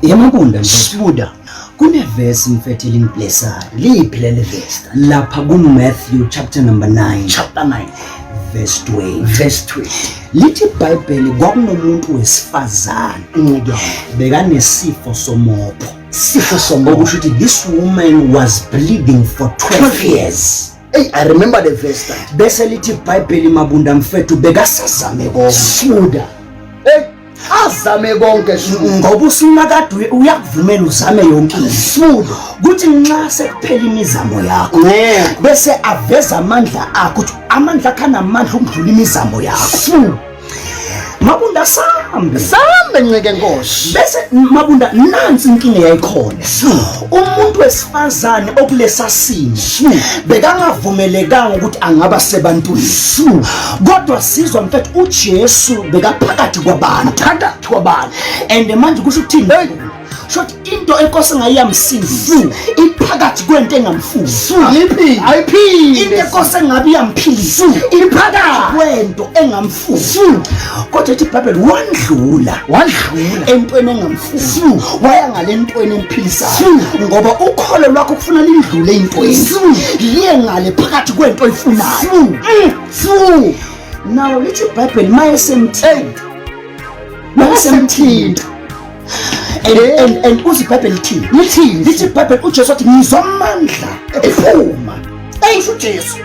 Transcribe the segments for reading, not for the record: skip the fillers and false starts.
Yamabunda Sibuda. Kunevesi mfethu elingiblessayo. Liphi leli verse? Lapha ku-Matthew chapter number 9 Chapter 9 verse 20. Verse 20. Lithi iBhayibheli kwakunomuntu wesifazane bekanesifo somopho. Sifo somopho. Okusho ukuthi this woman was bleeding for 12 years. Hey, I remember the verse that. Bese lithi iBhayibheli Mabunda mfethu bekasazame konke. Sibuda. Hey, azame konke ngoba usimakade uyakuvumela uzame yonke into. Kuthi nxa sekuphela imizamo yakho bese aveza amandla akho ukuthi amandla akho anamandla ukudlula imizamo yakho. Mabunda sambe sambe ncike nkosi. Bese Mabunda nansi inkinga yayikhona. Umuntu wesifazane okulesa simo bekangavumelekanga ukuthi angaba sebantwini, kodwa sizwa mfethu uJesu bekaphakathi kwabantu, phakathi kwabantu. And manje kusho ukuthini? Shothi into enkosi engayiyamsindisa iphakathi kwento engamfuni. Ayiphili, ayiphili. Into enkosi engabe iyamphilisa iphakathi kwento engamfuni. Kodwa ithi iBhayibheli wandlula, wandlula entweni engamfuni, waya ngale ntweni emphilisayo, ngoba ukholo lwakho kufuna lindlule entweni, liye ngale phakathi kwento oyifunayo. Nawo lithi iBhayibheli mayesemthinta, mayesemthinta and uthi iBhayibheli lithini? Lithini? Lithi iBhayibheli uJesu wathi ngizwa amandla ephuma. Eyisho uJesu.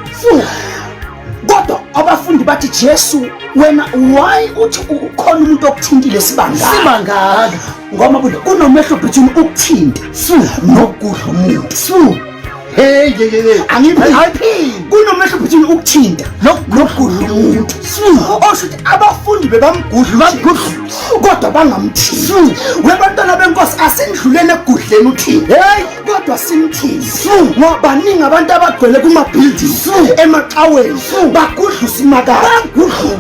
Kodwa abafundi bathi Jesu wena why uthi ukhona umuntu okuthintile sibangaka? Sibangaka. Ngoba kunomehlo between ukuthinta nokugudla umuntu. Hey, hey, hey. Angiphili. Kunomehlo between ukuthinta nokugudla umuntu. Osho ukuthi abafundi bebamgudla, bamgudla, kodwa bangamthinti. Webantwana benkosi asindluleni ekugudleni uthini. Hey, kodwa simthini. Ngoba baningi abantu abagcwele kuma-building emacaweni bagudla usimakade,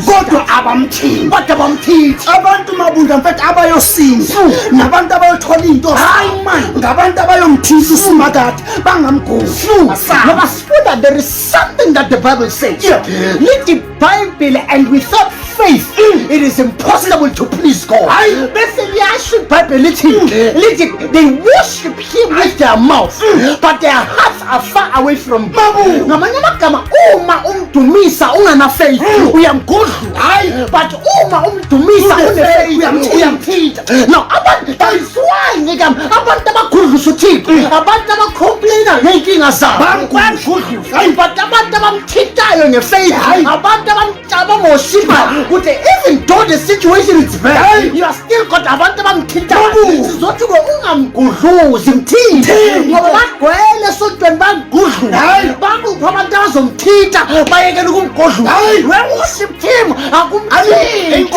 kodwa abamthinti, kodwa bamthinti. Abantu Mabunda mfethu abayosinda nabantu abayothola into, hayi man, ngabantu abayomthinta usimakade bangamgudli. Ngoba Sifunda, there is something that the Bible says. Lithi Bible, and without faith it is impossible to please God. Bese liyasho iBhayibheli lithi lithi they worship him with their mouth but their hearts are far away from God. Ngamanye amagama uma umdumisa ungana faith uyamgudlula, but uma umdumisa une faith uyamthinta. Now abantu, that is why ngikam abantu abagudlusa uThixo, abantu abacomplaina ngey'nkinga zabo bamgudlusa, but abantu abamthintayo ngefaith, abantu abamworshipha ukuthi even though the situation is bad you are still got abantu abamthintayo. Sizothi ke ungamgudluzi, mthinte, ngoba bagcwele esontweni bamgudluza. Bakuphi abantu abazomthinta bayekele ukumgudluza? We-worship team akumthinte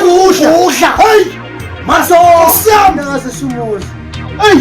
Ukugudla. Maso Siyam. Hey.